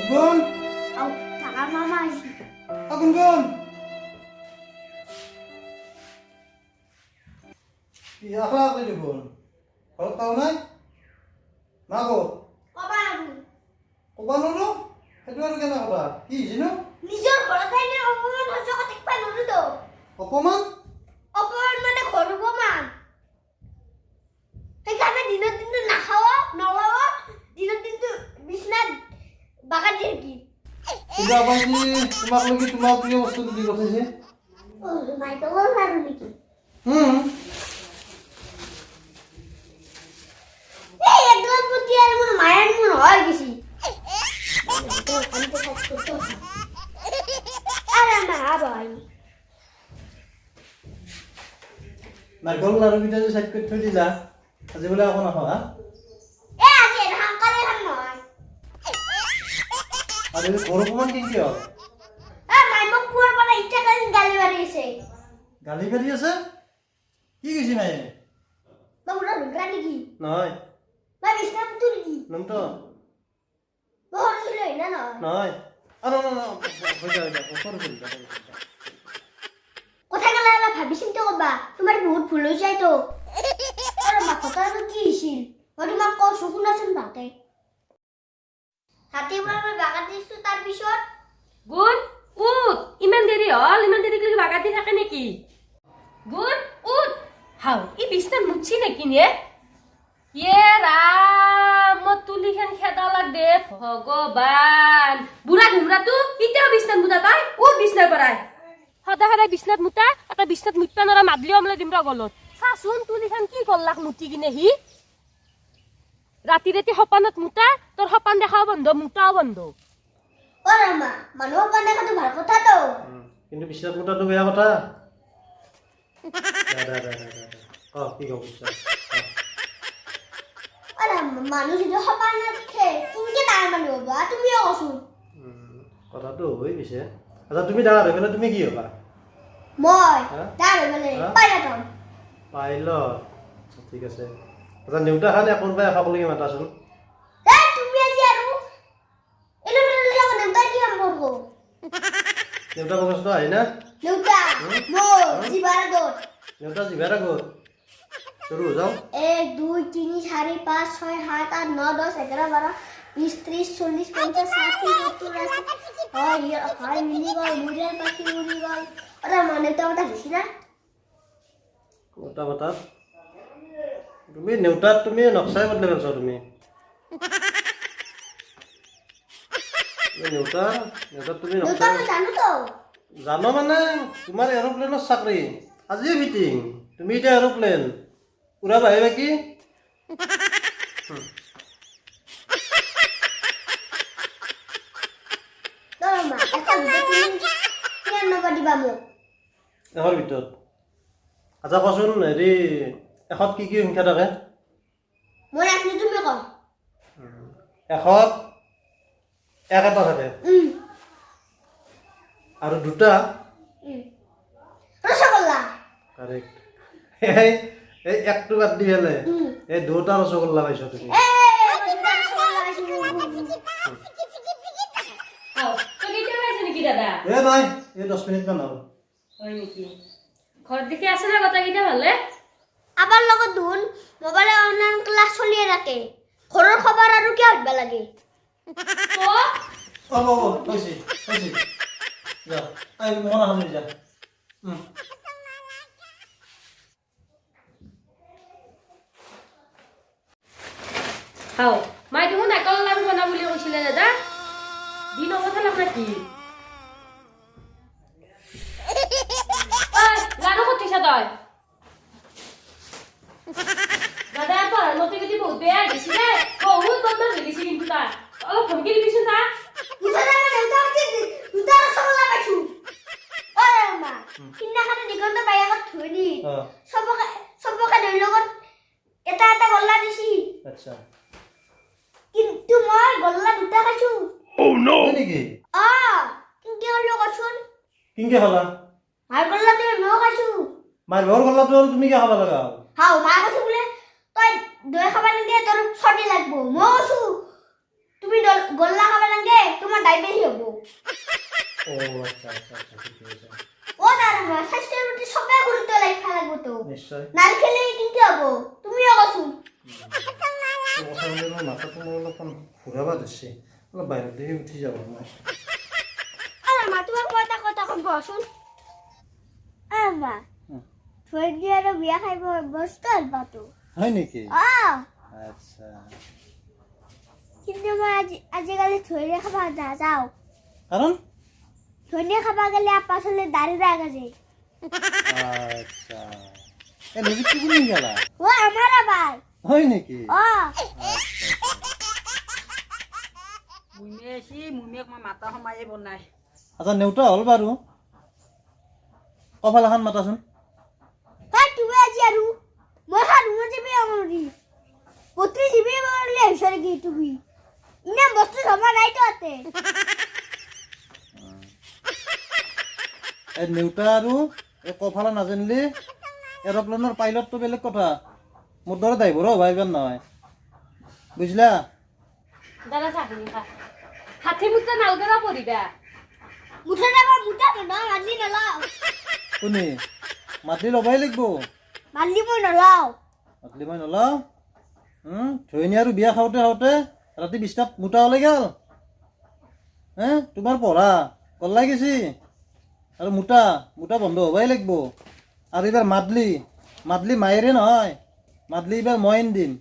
গুণগুণ। আও ডাঙৰ মামা আহিছে। অ গুণগুণ, কি আকলা আকলি দেখোন, ঘৰত কাও নাই? মা ক'ত? কবা নোৱাৰো। ক'বা নোৱাৰো? সেইটো আৰু কেনে কথা? কি হৈছে নো? নিজৰ ঘৰত আহিলে অপমান সহ্য কৰি থাকিব নোৱাৰো তো। অপমান? অপমান মানে ঘৰ অপমান। সেইকাৰণে দিনত দিনটো নাখাৱ নলৱ, দিনত দিনটো বিচনাত বাগান দি থাকিম। কিন্তু আবাই যে তোমাক লাগি তোমাৰ প্ৰিয় বস্তুটো দি পঠাইছে। নাৰিকলৰ লাৰু নেকি? হুম। এই একদম প্ৰতি আৰু মোৰ মায়েৰ মোৰ হৈ গৈছি। আৰে মা ভাই। নাৰিকল লাৰুকেইটা যে চাইড কৰি থৈ দিলা, আজি বোলে একো নাখাওঁ হা? এ আজি এখন কালি এখন নহয়। আৰু এই ঘৰ অপমান কেনেকে হ'ল? এ মাই মোক পুৱাৰ পৰা এতিয়া কালি গালি মাৰি আছে। গালি পাৰি আছে? কি কৈছে মায়ে? মই বুঢ়া ঢুকা নেকি? নহয়। মই বিচনা পুতো নেকি? নামটো? মই সৰু ছোৱালী হয় না নহয়? নহয়। অ ন ন ন, হৈ যা হৈ যা, সৰু ছোৱালী যা, সৰু ছোৱালী যা। কথা গেলা অলপ ভাবি চিন্তি ক'বা, তোমাৰ বহুত ভুল হৈ যায় তো। আৰু মাকতাৰনো কি হৈছিল মই তোমাক কৈছো, শুনাচোন ভালকে। ৰাতিপুৱা মই বাগান দিছো, তাৰপিছত গুণ উঠ, ইমান দেৰি হ'ল, ইমান দেৰিলৈকে বাগান দি থাকে নেকি? গুণ উঠ। হাও, ই বিছনাত মুতছি নেকি নে? ইয়ে ৰাম, মই তুলিখন খেদা লাগ দে ভগৱান। বুঢ়া ধুমৰাটো এতিয়াও বিছনাত মুতা তই? উঠ বিছনাৰ পৰাই। সদায় সদায় বিছনাত মুতা, এটা বিছনাত মুতবা নৰা, মাদলি অমলে দিম ৰ গলত। চাচোন তুলিখন কি কৰলাক মুতি কিনে সি। ৰাতি ৰাতি সপানত মুতা, তোৰ সপান দেখাও বন্ধ, মুতাও বন্ধ। অ ৰামা, মানুহৰ পাণ দেখাটো ভাল কথা তো। কিন্তু বিছনাত মুতাটো বেয়া কথা। দে দে দে দে দে দে। ক, কি কব খুজিছা? অ ৰামা, মানুহ যদি সপান দেখে কেনেকে ডাঙৰ মানুহ হ'ব? আৰু তুমিও কচোন। কথাটো হয় পিছে। আচ্ছা, তুমি ডাঙৰ হৈ পেলাই তুমি কি হ'বা? মই হা? ডাঙৰ হৈ পেলাই হা? পাইলট হ'ম। পাইলট? আচ্ছা, ঠিক আছে। আচ্ছা, নেউতা খান একৰ পৰা এশলৈকে মাতাচোন। এ তুমি আজি আৰু এলোপ্লেনৰ লগত দেউতাই কি সম্পৰ্ক? নেউতা মুখস্থ আহে না? দেউতা মোৰ জিভাৰ আগত। নেউতা জিভাৰ আগত। চৰু যাওঁ। 1 2 3 4 5 6 7 8 9 10 11 12 20 30 40 50 60 70 80। হয় হয়, মিলি গ'ল, মুৰিয়াৰ পাখি উৰি গ'ল। অ মানে তই কথা দিছি না? নেউতা মাতাত তুমি, নেউতাত তুমি নক্সাই বদলাই পেলছা তুমি। তুমি নেউতা, নেউতাত তুমি দেউতা নক্সাই মই জানো তো। জানো মানে তোমাৰ এৰোপ্লেনৰ চাকৰি আজিয়ে ফিটিং, তুমি এতিয়া এৰোপ্লেন উৰাবাহে বাকী। মা, এটা ভিতৰত তুমি কিমান নম্বৰ দিবা মোক? এশৰ ভিতৰত? আচ্ছা কচোন, হেৰি, এশত কি কি সংখ্যা থাকে? মই নাজানো, তুমি কওঁ। এশত এক এটা থাকে। আৰু দুটা ৰসগোল্লা। কাৰেক্ট। এই একটো বাদ দি পেলাই এই দুটা ৰসগোল্লা পাইছ তুমি। এই, মই দুটা ৰসগোল্লা খাইছো। আও, তই কেতিয়া পাইছ নেকি দাদা? এ নাই, এই 10 মিনিটমান হ'ল। হয় নেকি? ঘৰত দেখি আছে না গোটেইকেইটা ভালে? আবাৰ লগত দেখোন মোবাইলৰ অনলাইন ক্লাছ চলিয়ে থাকে, ঘৰৰ খবৰ আৰু কিয় সুধিব লাগে? তো অ অ অ, হৈছে হৈছে, যা, এই মনা হাজৰি যা। হাও, মাই দেখোন নাৰিকল লাৰু বনাব বুলি কৈছিলে দাদা, দি নপঠালাক নেকি? ঐ, লাৰু ক'ত থৈছা তই? দাদা পঢ়াৰ মতে যদি বহুত বেয়া হৈ গৈছে দে, বহুত বদমাছ হৈ গৈছে কিন্তু তাৰ। অলপ ধমকি দিবিচোন তাক। মুঠতে মই দেউতাক দুটা ৰসগোল্লা পাইছো। ঐ মা, সিদিনাখনে দিগন্ত বাইকত ধুই দি চবকে চবকে ধৰি লগত এটা এটা গল্লা দিছি। আচ্ছা। কিন্তু মই গল্লা দুটা খাইছো। হয় নেকি? অ, কেনকে খালো কচোন? কিনকে খালা? মাৰ গল্লাটো ময়ো খাইছো। মাৰ ঘৰ গল্লাটো আৰু তুমি কিয় খাব লগা হ'ল? হাও, মা কৈছে বোলে তই দৈ খাবা নালাগে, তোৰ চৰ্দি লাগব। মই কৈছো তুমি গল্লা খাবা নালাগে, তোমাৰ তোমাৰ ডায়েবেটিছ হ'ব। অ' আচ্ছা আচ্ছা আচ্ছা, ঠিকে আছে। অ' ডাঙৰ মামা, স্বাস্থ্যৰ প্ৰতি চবে গুৰুত্ব ৰাখিব লাগবতো। নিশ্চয়। নাৰিকলে কিন্তু হ'ব, তুমিও কচোন। কথা ক'লে মোৰ মাথাটো মোৰ অলপমান ঘূৰাব ধৰিছে, অলপ বাহিৰত দেখি উঠি যাব মই। মা, তোমাক মই এটা কথা ক'ম, বহচোন। মা, ধৈৰ্য আৰু বিয়া খাই বস্তু হ'ল পাতো। হয় নেকি? অ। আচ্ছা। কিন্তু মই আজিকালি ধৈৰ্য খাব নাযাওঁ। কাৰণ? ধৈৰ্য খাব গ'লে পাছলে দাড়ি দাগ আছে। আচ্ছা, এই লজিকটো কোনে গেলা? অ, আমাৰ আবাৰ। হয় নেকি? অ। মুইমে আছি, মুইমেক মই মাতা সোমায়ে বনাই। আচ্ছা, নেউতা হ'ল বাৰু, কপাল এখন মাতাচোন। হয়, তুমি আজি আৰু মই সাধু জিবি অমৰি 32 জিবি বুলি ভাবিছ নেকি তুমি? ইমান বস্তু জমা নাই তহঁতে। এই নেউতা আৰু এই কফালা নাজানিলে এৰ'প্লেনৰ পাইলটটো বেলেগ কথা, মোৰ দৰে ড্ৰাইভাৰো হ'ব এইবাৰ নহয়, বুজিলা? দাদা, চাহখিনি খা। হাতী মুটা নালগেৰা পঢ়িবা। মুঠতে মই মুঠা নলওঁ, মাতলি নলওঁ। কোনে মাতলি ল'বই লাগিব। মাতলি মই নলওঁ। মাতলি মই নলওঁ। ধৈনী আৰু বিয়া খাওঁতে খাওঁতে ৰাতি বিছনাত মুটা ওলাই গ'ল। হে, তোমাৰ পঢ়া গল্লাই গেছি আৰু মুটা মুটা বন্ধ হ'বই লাগিব। আৰু এইবাৰ মাতলি মাতলি মায়েৰে নহয়, মাতলি এইবাৰ মই আনি দিম।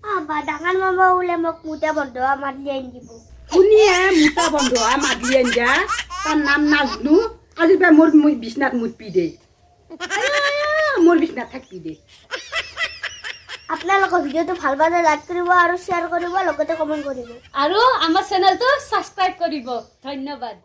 আবা, ডাঙৰ মামা বোলে মোক মুঠা বন্ধ মাতলি আনি দিব। শুনিয়ে মোটা বন্ধ মাতলি আঞ্জা, তাৰ নাম নাজনো। আজিৰ পৰা মোৰ বিছনাত মুতবি দে, আয়া, মোৰ বিছনাত থাকবি দে। আপোনালোকৰ ভিডিঅ'টো ভাল পালে লাইক কৰিব আৰু শ্বেয়াৰ কৰিব, লগতে কমেণ্ট কৰিব। আৰু আমাৰ চেনেলটো ছাবস্ক্ৰাইব কৰিব। ধন্যবাদ।